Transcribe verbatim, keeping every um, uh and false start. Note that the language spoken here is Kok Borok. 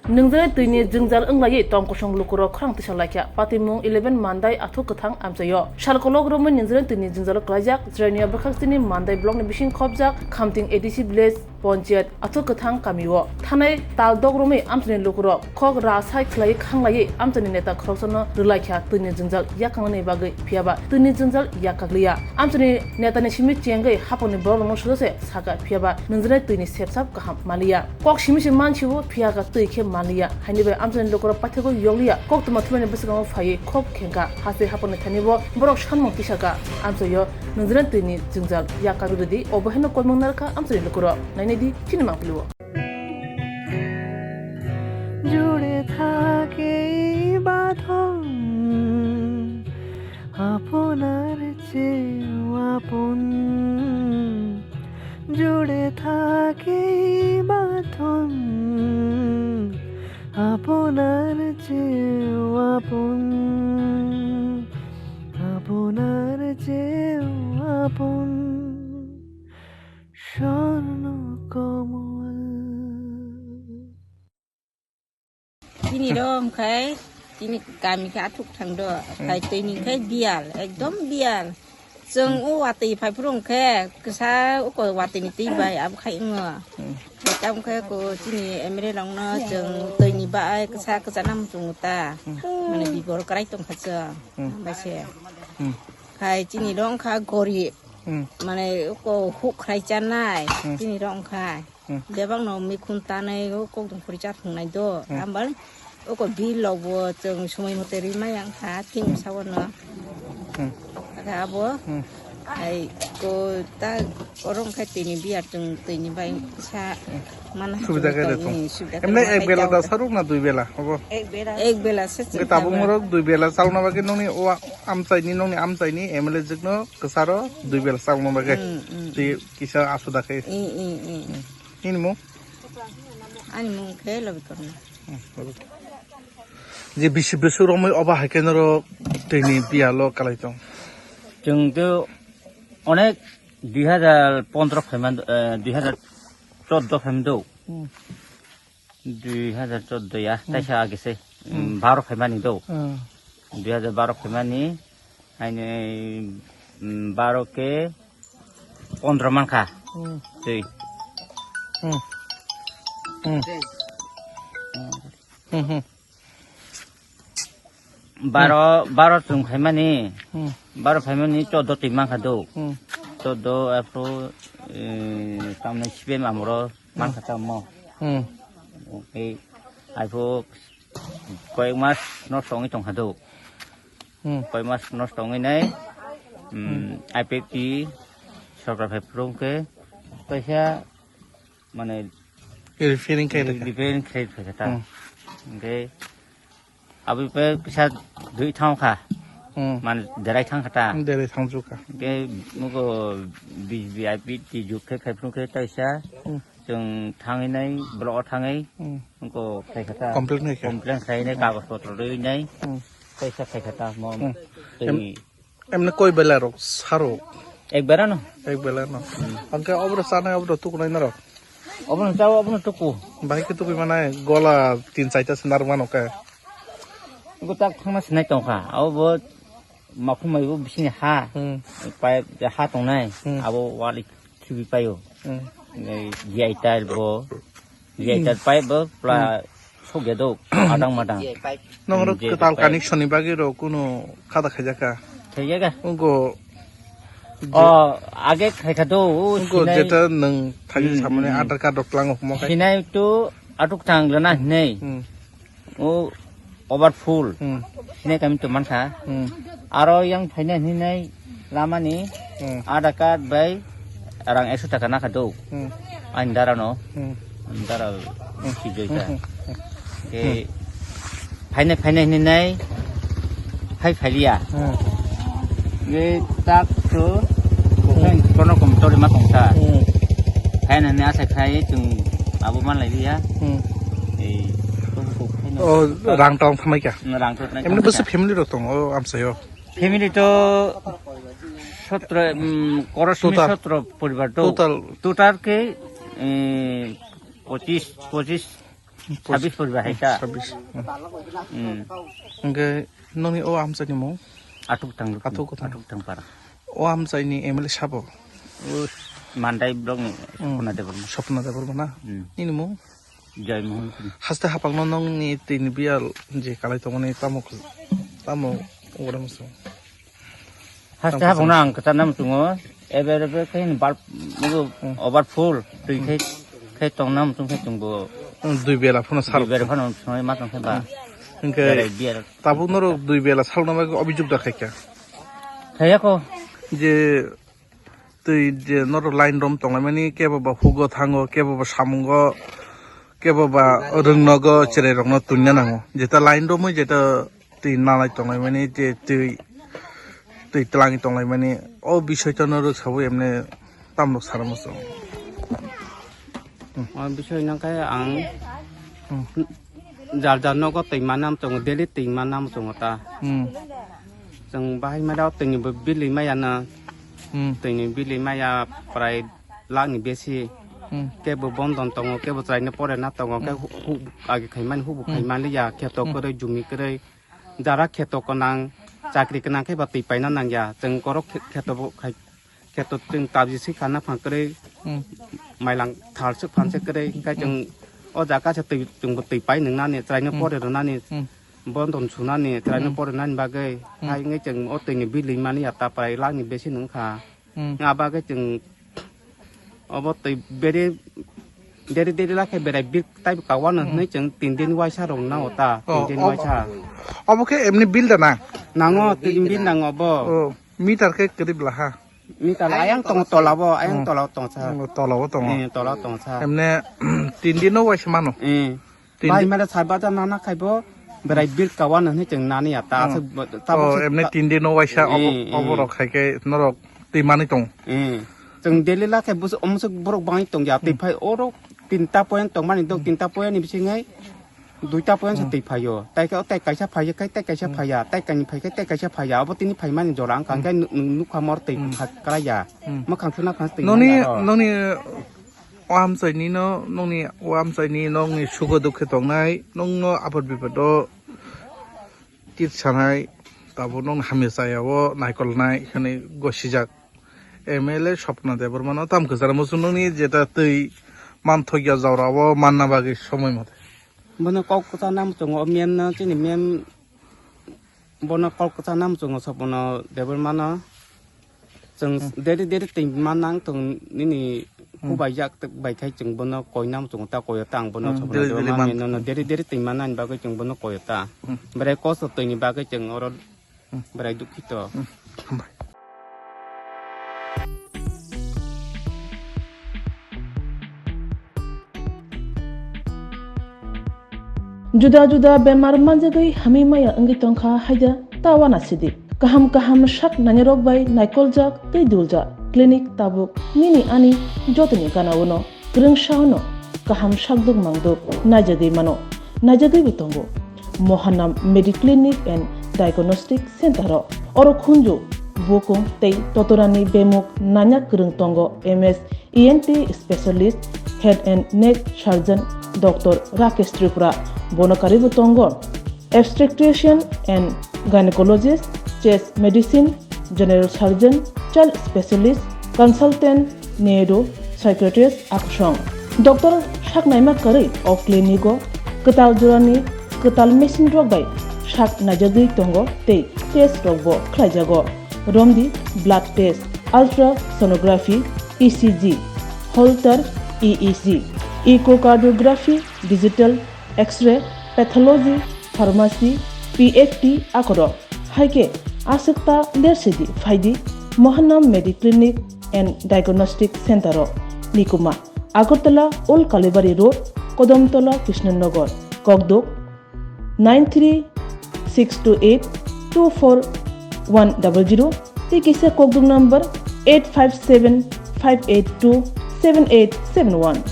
Nungjaknai twini jwngjal wnglaiwi tong kosong lukurok khorang tisa laikha. Patimung eleven Mandai Athuk Kwthang amchaio. Sal kolok romwi nungjaknai twini jwngjalo klaijak, Jirania bwkhak chini Mandai blockni bising khopjak Khamting A D C village Ponchayat Athuk Kwthang kamio. Thanai tal dok romwi amchaini lukurok khok ra sai khlaiwi khanglaiwi amchaini neta khoroksano rwlaikha twini jwngjal yakangnani bagwi, phiyaba twini jwngjal yak kakliya. Amchaini netani simi chengwi haphangni borokrokno sujase sakha, phiyaba nungjaknai twini sepsap kaham manliya. Kok simi se mansibo, phiyaka twi khe manliya. Haini bai amchaini lukurok paithakgo yokliya. Koktwma thumnaini bwskango phaiwi khok khengkha. Haste haphangni thanibo borok sanmung tisakha. Amchaio nungjaknai twini jwngjal yak kakli rwdi. Obo haino koimung narwkha amchaini lukurok. Nainai di chini mangpili o. জুড়ে থাকে এই বাঁধন আপনার চেয়েও আপন। জুড়ে থাকে এই বাঁধন আপনার চেয়েও আপন, আপনার চেয়েও আপন। স্বর্ণ কমল। Chini rok wngkhai, chini kami khe athuk thang do, khai twi ni khai biyal, ekdom biyal. Chwng o watwi phai phuru wngkhe, kwsa uko watwi ni twi bai abo khai wngo. Tamo khe ko chini M L A rok no chwng twi ni bai kwsa kwsa nam chwng ta. Mane bibor kwrai tong kha chwng, bai se. Khai chini rok wngkha gorib. Hmm. Mane uko huk khlai chanai, hmm, chini rok wngkha. Hmm. Bebak no mikhun tanai o kok dong khori cha thungnai do. Hmm. Ambal uko bil lobo chwng sumai mote ri maya wngkha, thing, hmm, sawo no. Hmm. Aka abo, hmm, ai ko ta oro wngkha tini biya chwng tini bai sa, hmm, mana subida khe de tong. Hmm, subida khe. Emne ek bela da saruk na dui bela obo? Ek bela. Ek bela se. Ke tabuk morok dui bela salna bagwi nongni o amchai ni, nongni amchai ni M L A jwk no. Kwcharo dui bela chakma bagwi. Hmm, hmm. Twi kisa asuda khe. Hmm, hmm, hmm. Hmm. Nini mung? Ani mung khe Lobi Korma. Hmm, Lobi. Je bisi bwswk romwi oba hai khe norok twini biyalo kalai tong. Chwng to onek dui hazar pondro phaima, eh, dui hazar chordo phaima do. Hmm. Dui hazar chordo ya, hmm, taisa age se, hmm, baro phaimani do. Hmm. Dui hazar baro phaimani, haini, hmm, baro ke pondro mankha. Hmm. Twi. Hmm. Hmm. Hmm, hmm. Baro, baro chwng phaimani, hmm, baro phaimani chordo twi mankha do. Hmm. Chordo, aphuru, eh, tamni sibe mamoro, hmm, mankha tamo. Hmm. Ei, aiphu koyek mas nosto wngwi tongkha do. Hmm. Koyek mas nosto wngwi nai, hmm, hmm, I P F T sorkar phai phuru khe kaisa mane repairing khlai rwkha. Repairing khlai rwkha ta. Hmm. Hwnkhe aboni pore kisa dui thang kha. Hmm. Mane derai thang kha ta. Derai thang jukha. Hwnkhe nugo B J P I P T juk khe khai phuru khe taisa. Hmm. Chwng thangwi nai block o thangwi. Hmm. Nugo khai kha ta. Complaint khai kha. Complaint khai nai, hmm, kagoj potro rwi nai. Hmm. Taisa khai kha ta mo. Hmm. Tei em- Emne koi bela rok saro? Ek bela no. Ek bela no. Hmm. Angke obro sanai obro tukunai norok? Obro chao, obro tuku. Bahai ke tukui manai gola tin chaita se narwk mano ke. Go tak thangna sinai tongkha. Abo bo makhum mai bo bisini ha. Hmm. Pai ha tongnai. Hmm. Abo wali khibi payo. Hmm. Ei, G I tile bo. G I tile pipe bo pla, hmm, sokya do, adang madang. Nong rok, hmm, kwtal connection ni bagwi rok kuno khada khaijaka. Khaijaka? Ungo, o, age khaikha do, o, ungo sinai, jeta nwng thagi, hmm, samani, hmm, Aadhaar card rok tlango hwnba khai. Sinai to atuk tang lana hinai. Hmm. O over full. Hmm. Sini kami tu mankha. Hmm. Aro yang phaina hinai lamani, hmm, Aadhaar card bai rang ekso taka nakha do. Hmm. Ani dara no. Hmm. Ani dara, hmm, si joita. Hmm, hmm, hmm. Ke, hmm, phaina, phaina hinai phai phailia. Hmm. Nge tak to, hmm, kono kom tori ma tongsa. Hmm. Khaina ni asa khai chung abo man lai ya. Hmm. Ei, to ko khaina. Oh, rang tong thamai kya? Na rang to na. Emne bwswk family rok tong o amsayo. Family to sotro, um, korosmi total. Sotro poribar to. Total. Total ke, eh, pochis, pochis. Sabis poribar hai ka. Sabis. Hmm. Hingke noni o amchaini mung? Atuk tang. Atuk tang. Atuk tang para. O amchaini M L A sabo? O Mandai block ni Sopna Debbarma. Sopna Debbarma na? Hmm. Nini mung? Joy Mohan. Haste hapangno nongni tini biyal je kalai tongmani tamo, tamo ugura musu. Haste hapangno ang kwcharna muchungo, ebe ebe khe ni bulb nugo overfull, twi khe, khe tongna muchung khe chwngbo. Dui bela phano sal. Dui bela phano songwi ma tong khe ba. Hingke berai biya. Tabuk norok dui bela salna bagwi obijok da khaikha. Khayako. Je twi je norok line rom tonglaimani, kebo ba hugo thango, kebo ba samungo, kebo ba rwngnogo, cherai rokno twina nango. Jeta line romwi jeta twi nalai tonglaimani, je twi, twi twlangwi tonglaimani, o bisoi to norok sabo emne tamrok sana muchung. O bisoi nang khe ang Hmm. Jar jar nogo twi manna muchungo, daily twi manna muchungo ta. Hmm. Chwng bahai ma da twi ni bo bill ri maya na. Hmm. Twi ni bill ri maya prai lakh ni besi. Hmm. Kebo bondon tongo, kebo chwraino porena tongo, khe Hmm. hu-, hu-, agi khaimani hubu Hmm. khaimani ya, kheto Hmm. kwrwi, jumi kwrwi. Jara kheto gwnang, chakri gwnang khe ba twi paina nangya. Chwng korok khe-, kheto bo khai, kheto chwng tabji swi kha naphang kwrwi, Hmm. mailang thal swk phan se kwrwi, hwnkhe Hmm. chwng o jaga se twi, chwngbo twi pai nwngnani, chwraino Hmm. pore rwnani, Hmm. bondon sunani, chwraino Hmm. pore rwnani bagwi, Hmm. hai wngwi chwng o twini bill ri mani ya ta prai lakh ni besi nung kha. Hmm. Nga bagwi chwng obo twi beri, deri deri lakhe berai bill taibo kawana Hmm. hwnwi chwng tin din waisa rwngna o ta, tin Oh, din obo, waisa. Obo khe emni bill da na? Nango, tin bill nango bo. Oh, meter khe kwrwi bwla ha? Meter ayang tongo tolabo, ayang Hmm. tolao tongsa. Hmm, tolabo tongo. Eh, tolao tongsa. Emne tin din no waisa mano? Eh. Tin Bai di- mele saiba da nana khaibo, berai bill kawana hwnwi chwng nani ya ta, Hmm. aswk bo-, tabuk Oh, se emne ta- tin din no waisa obo, Eh, eh. Obo rok khai khe norok twi manwi tongo. Eh. Chwng daily lakhe bus-, omswk borok bangwi tongya, twi Hmm. phai oro tinta point tongmani dok, Hmm. tinta point ni bisingai duita point se Hmm. twi phaio. Tai khe o tai kaisa phaiya, kai tai kaisa Hmm. phaiya, tai kaini phai khe tai kaisa phaiya. Obo tini phaimani jora wngkha, Hmm. hwnkhe nu-, nu-, nukha mor twi Hmm. kha-, kwlaiya. Hmm. Mwkhang suna khang twi Noni, manya aro. Noni o amchaini no, nongni o amchaini nongni sugo dukhe tongnai, nongno apod bipod o tir sanai, tabuk nongni hamya chaya o naikolnai hwnwi gosijak. M L A Sopna Debbarma no tam kwcharo muchung nongni jeta twi manthokya jora o manna bagwi somoi mote. Bono kok kwchana muchungo, o mem no chini mem bono kok kwchana muchungo Sopna Debbarma no. Chwng Hmm. deri deri twi manna wng thung nini Hmm. hubai jak bai khai chwng bono koina muchungo ta koyo ta ang bono Hmm, Sopna deri deri Debbarma man- mem no deri deri twi manna ni bagwi chwng bono koyo ta. Hmm. Berai kosto twi ni bagwi chwng oro Hmm. Berai dukhito. Hmm. Hambai. Juda juda bemar manjagwi hamwi maya wngwi tongkha haida ta uanasidi. Kaham kaham sak nainarok bai naikoljak tei duljak clinic tabuk nini ani jotoni gana-o no. Kwrwngsa-o no kaham sakduk mangduk naijagwi mano, naijagwibo tongo. Mohanam Mediclinic and Diagnostic Center-o oro khunju, bukung tei totorani bemuk nanya kwrwng tongo M S E N T specialist, head and neck surgeon Doctor Rakesh Tripura, bono karwibo tongo. Obstetrician and gynecologist, chest medicine, general surgeon, child specialist, consultant, neuro psychiatrist aksong. Doctor saknaima kwrwi o clinic-o kwtal jorani kwtal machine rok bai sak naijagwi tongo tei test rokbo khlaijago. Romdi blood test, ultrasonography, E C G, Holter E E G, echocardiography, digital X-ray, pathology, pharmacy, P F T akorok. Hai khe aswk ta lersidi phaidi Mohanam Mediclinic and Diagnostic Center-o. Nikuma, Agartala Old Kalibari Road, Kodomtola, Krishnanagar, Kokduk, nine three six two eight two four one double zero, tei kisa kokduk number eight five seven five eight two seven eight seven one.